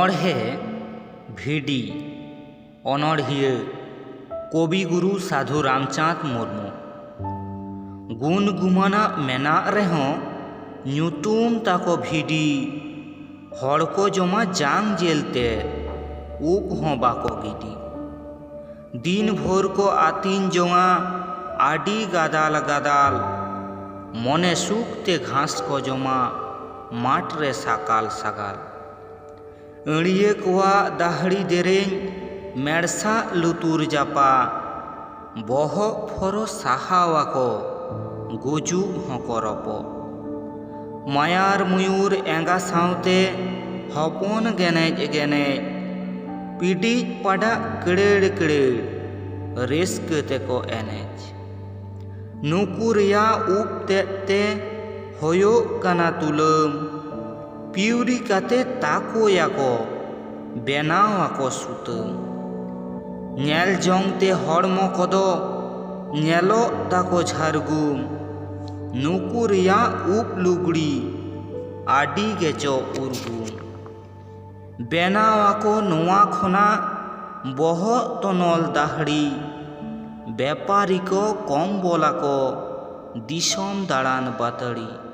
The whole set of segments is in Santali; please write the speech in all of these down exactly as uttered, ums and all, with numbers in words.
ᱚᱱᱚᱬᱦᱮ ᱵᱷᱤᱰᱤ᱾ ᱚᱱᱚᱬᱦᱤᱭᱟᱹ ᱠᱚᱵᱤᱜᱩᱨᱩ ᱥᱟᱹᱫᱷᱩ ᱨᱟᱢᱪᱟᱸᱫᱽ ᱢᱩᱨᱢᱩ᱾ ᱜᱩᱱ ᱜᱩᱢᱟᱱᱟᱜ ᱢᱮᱱᱟᱜ ᱨᱮᱦᱚᱸ ᱧᱩᱛᱩᱢ ᱛᱟᱠᱚ ᱵᱷᱤᱰᱤ᱾ ᱦᱚᱲ ᱠᱚ ᱡᱚᱢᱟ ᱡᱟᱝ ᱡᱮᱞ ᱛᱮ, ᱩᱵ ᱦᱚᱸ ᱵᱟᱠᱚ ᱜᱤᱰᱤ᱾ ᱫᱤᱱ ᱵᱷᱳᱨ ᱠᱚ ᱟᱹᱛᱤᱧ ᱡᱚᱝᱟ ᱟᱹᱰᱤ ᱜᱟᱫᱟᱞ ᱜᱟᱫᱟᱞ᱾ ᱢᱚᱱᱮ ᱥᱩᱠ ᱛᱮ ᱜᱷᱟᱥ ᱠᱚ ᱡᱚᱢᱟ ᱢᱟᱴᱷ ᱨᱮ ᱥᱟᱠᱟᱞ ᱥᱟᱜᱟᱞ᱾ ᱟᱹᱲᱭᱟᱹ ᱠᱚᱣᱟᱜ ᱫᱟᱦᱲᱤ ᱫᱮᱨᱮᱧ, ᱢᱮᱲᱥᱟᱜ ᱞᱩᱛᱩᱨ ᱡᱟᱯᱟ᱾ ᱵᱚᱦᱚᱜ ᱯᱷᱚᱨᱚ ᱥᱟᱦᱟᱣᱟᱠᱚ, ᱜᱩᱡᱩᱜ ᱦᱚᱸᱠᱚ ᱨᱚᱯᱚᱜ᱾ ᱢᱟᱭᱟᱨ ᱢᱩᱭᱩᱨ ᱮᱸᱜᱟ ᱥᱟᱶᱛᱮ ᱦᱚᱯᱚᱱ ᱜᱮᱱᱮᱡ ᱜᱮᱱᱮᱡ, ᱯᱤᱰᱤᱡ ᱯᱟᱰᱟᱜ ᱠᱟᱹᱲᱟᱹᱲ ᱠᱟᱹᱲᱟᱹᱲ, ᱨᱟᱹᱥᱠᱟᱹ ᱛᱮᱠᱚ ᱮᱱᱮᱡ᱾ ᱱᱩᱠᱩ ᱨᱮᱭᱟᱜ ᱩᱵ ᱛᱮᱫ ᱛᱮ ᱦᱳᱭᱳᱜ ᱠᱟᱱᱟ ᱛᱩᱞᱟᱹᱢ᱾ ᱯᱤᱣᱨᱤ ᱠᱟᱛᱮ ᱛᱟᱠᱚᱭᱟᱠᱚ, ᱵᱮᱱᱟᱣ ᱟᱠᱚ ᱥᱩᱛᱟᱹᱢ᱾ ᱧᱮᱞ ᱡᱚᱝ ᱛᱮ ᱦᱚᱲᱢᱚ ᱠᱚᱫᱚ ᱧᱮᱞᱚᱜ ᱛᱟᱠᱚ ᱡᱷᱟᱨᱜᱩᱢ᱾ ᱱᱩᱠᱩ ᱨᱮᱭᱟᱜ ᱩᱵ ᱞᱩᱜᱽᱲᱤ ᱟᱹᱰᱤ ᱜᱮᱪᱚ ᱩᱨᱜᱩᱢ᱾ ᱵᱮᱱᱟᱣ ᱟᱠᱚ ᱱᱚᱣᱟ ᱠᱷᱚᱱᱟᱜ ᱵᱚᱦᱚᱜ ᱛᱚᱱᱚᱞ ᱫᱟᱦᱲᱤ᱾ ᱵᱮᱯᱟᱨᱤ ᱠᱚ ᱠᱚᱢᱵᱚᱞ ᱟᱠᱚ ᱫᱤᱥᱚᱢ ᱫᱟᱬᱟᱱ ᱵᱟᱹᱛᱟᱹᱲᱤ᱾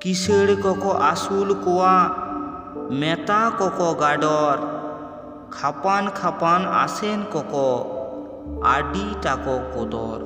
ᱠᱤᱥᱟᱹᱲ ᱠᱚᱠᱚ ᱟᱹᱥᱩᱞ ᱠᱚᱣᱟ, ᱢᱮᱛᱟ ᱠᱚᱠᱚ ᱜᱟᱰᱚᱨ᱾ ᱠᱷᱟᱯᱟᱱ ᱠᱷᱟᱯᱟᱱ ᱟᱥᱮᱱ ᱠᱚᱠᱚ ᱟᱹᱰᱤ ᱛᱟᱠᱚ ᱠᱚᱫᱚᱨ᱾